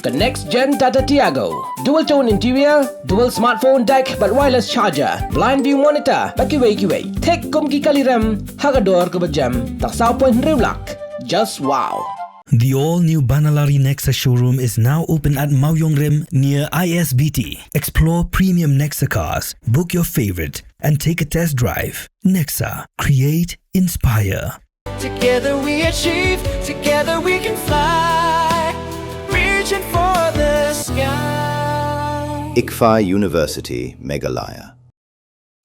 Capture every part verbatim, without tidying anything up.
The next gen Tata Tiago. Dual tone interior, dual smartphone deck bad wireless charger, blind view monitor bad kiwei kiwei. Thik kum ki kali rem ha ka dor kaba jem, tang saw point hynriew lak. Just wow. The all-new Banalari Nexa showroom is now open at Mawiong Rim near I S B T. Explore premium Nexa cars, book your favorite, and take a test drive. Nexa, create, inspire. Together we achieve, together we can fly. Reaching for the sky. ICFAI University, Meghalaya.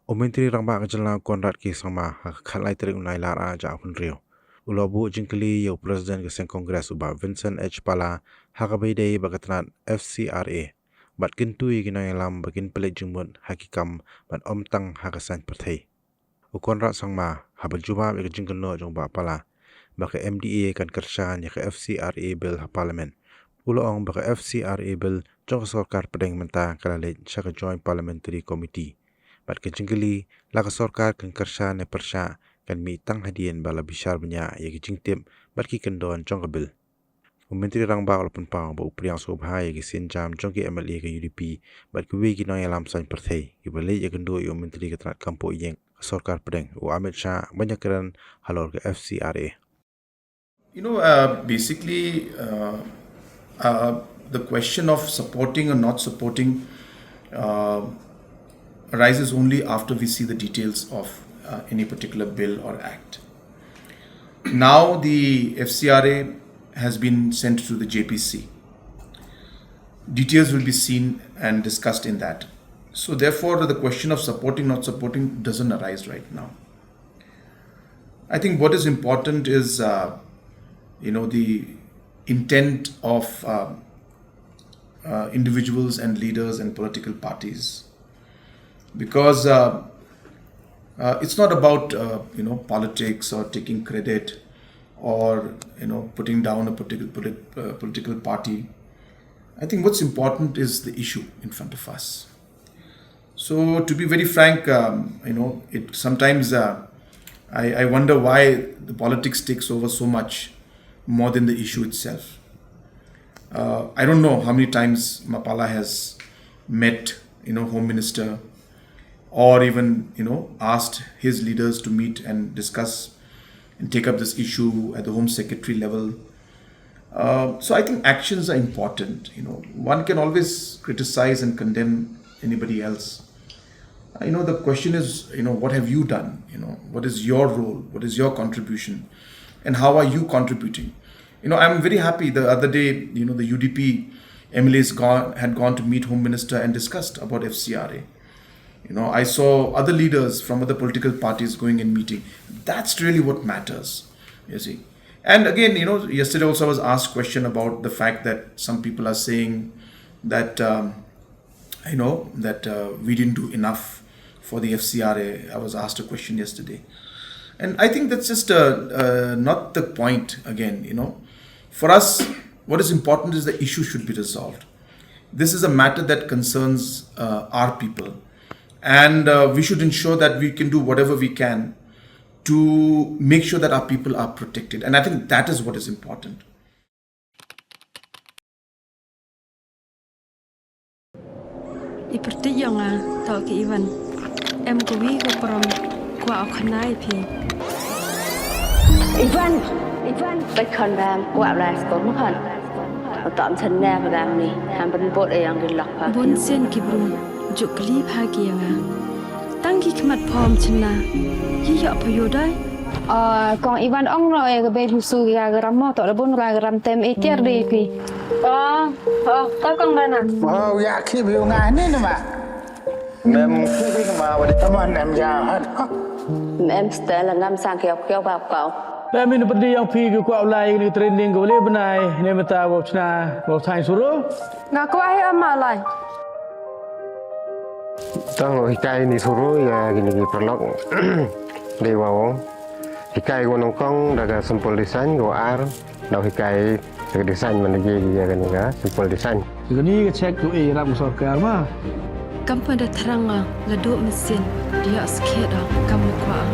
U Myntri Rangbah ka jylla Conrad K Sangma ha ka khatlai tarik u Nailar ar hajar arphew hynriew u la buh jingkylli ïa u President ka seng Congress u Bah Vincent H Pala ha kaba ïadei bad ka tnat F C R A, bad kyntu ïa ki nongïalam ba kin pynleit jingmut ha ki kam bad ym tang ha ka saiñ pyrthei. U Conrad Sangma, haba jubab ïa ka jingkynnoh jong u Bah Pala ba ka M D A kan kyrshan ïa ka F C R A Bill ha Parliament, u la ong ba ka F C R A Bill jong ka sorkar pdeng mynta ka la leit sha ka Joint Parliamentary Committee, bad ka jingkylli la ka sorkar kan kyrshan ne pyrshah kan mih tang hadien ba la bishar bniah ïa ki jingtip bad ki kyndon jong ka Bill. U Myntri Rangbah u la pynpaw ba u pdiang sngewbha ïa ki sienjam jong ki M L A ka U D P bad kiwei ki nongïalam saiñ pyrthei kiba leit ïakynduh ïa u Myntri ka tnat kam poh ïing ka sorkar pdeng u Amit Shah ban ïakren halor ka F C R A. You know, uh, basically, uh, uh, the question of supporting or not supporting, uh, arises only after we see the details of, uh, any particular bill or act. Now the F C R A has been sent to the J P C. Details will be seen and discussed in that. So therefore, the question of supporting, not supporting doesn't arise right now. I think what is important is, uh, you know, the intent of, uh, uh, individuals and leaders and political parties, because, uh, uh, it's not about, uh, you know, politics or taking credit or, you know, putting down a particular polit- uh, political party. I think what's important is the issue in front of us. So, to be very frank, um, you know, it sometimes, uh, I, I wonder why the politics takes over so much more than the issue itself. Uh, I don't know how many times Ma Pala has met, you know, Home Minister, or even, you know, asked his leaders to meet and discuss and take up this issue at the Home Secretary level. Uh, so I think actions are important. You know, one can always criticize and condemn anybody else. Uh, you know, the question is, you know, what have you done? You know, what is your role? What is your contribution? And how are you contributing? You know, I'm very happy the other day, you know, the U D P M L As gone, had gone to meet Home Minister and discussed about F C R A. You know, I saw other leaders from other political parties going and meeting. That's really what matters, you see. And again, you know, yesterday also I was asked question about the fact that some people are saying that, um, I know that, uh, we didn't do enough for the F C R A. I was asked a question yesterday. And I think that's just, uh, uh, not the point again, you know. For us, what is important is the issue should be resolved. This is a matter that concerns, uh, our people. And, uh, we should ensure that we can do whatever we can to make sure that our people are protected. And I think that is what is important. I pyrthei ïa nga, to ki Ivan. Em kawi ka prom, kwah u khana ïa phi. Ivan! Ivan! Bai khon bam, kwah lai skor ma khon. Tom sen ne ba dang ni, ham ban bot ïa yang ki lok pha. Bun sien ki bru, juk kli pha ki ïa nga. Tang ki khmat phom chynna, yi ïoh pha ïoh dai. Ah, kong Ivan ong no e ka bei musu ki ga gram mo, to da bun ga gram tem e tiar de pi. Oh, oh, to kong Rana. Oh, ya ki bi nga ni na ma. Mem ki bi ma wa di. Tama nem ya ha. Mem stel ngam sang kiau kiau ba kau. Mem in pedi yang pi ki kwah lai ni training ko le benai ne meta wa chna wa sai suru. Nga kwah hi ama lai. Tang hikai ni suru ïa kini ki paralok. Dei wa ong. Hikai ko nyngkong da ka simple design ko ar. Dau hikai da ka design man da ji ïa kani ka simple design. Kani ka check tu e rap sorkar ma. Kam pynda thrang nga la duh mesin dia skhet da kam kwah.